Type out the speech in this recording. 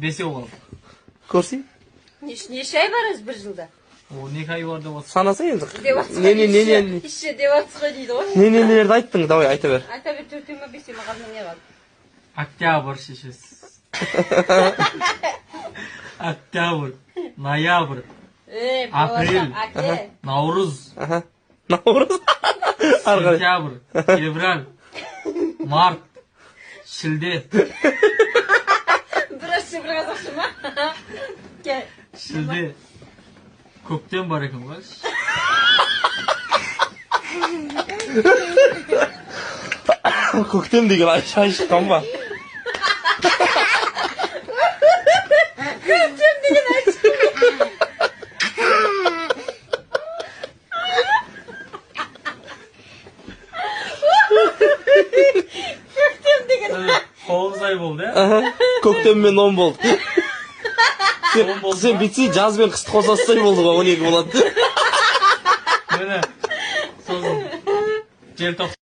Бесеу қалды. Көрсей. Неше ай бар өзі бір жылда? 12 ай бар деп отырсың. Санаса енді. Деп жатсыз Не, не, не, не, не. Неше деп жатсыз ғой дейді ғой. Не, не, нелерді айттың? Давай, айта бер. Айта бер, төртеу ма, бесеу ма, қалды, не қалды? Октябрь шешесі. Октябрь, ноябрь, Ей, Апрель. болашақ әке. Наурыз, Аха. Наурыз. Ары қарай. сентябрь, февраль, март, шілде, Бір орысша, бір қазақша ма? Кел. шілде. Көктем бар екен ғой. Көктем деген ай шыққан ба? Көктем деген ай шыққан. Көктем деген. 9 ай болды, иә? Аха. Көктем мен 10 болды. Сен, 10 болды сен ма? бүйтсең, жаз бен қысты қоса салсаң болды ғой, 12 болады. Міне, сосын желтоқсан.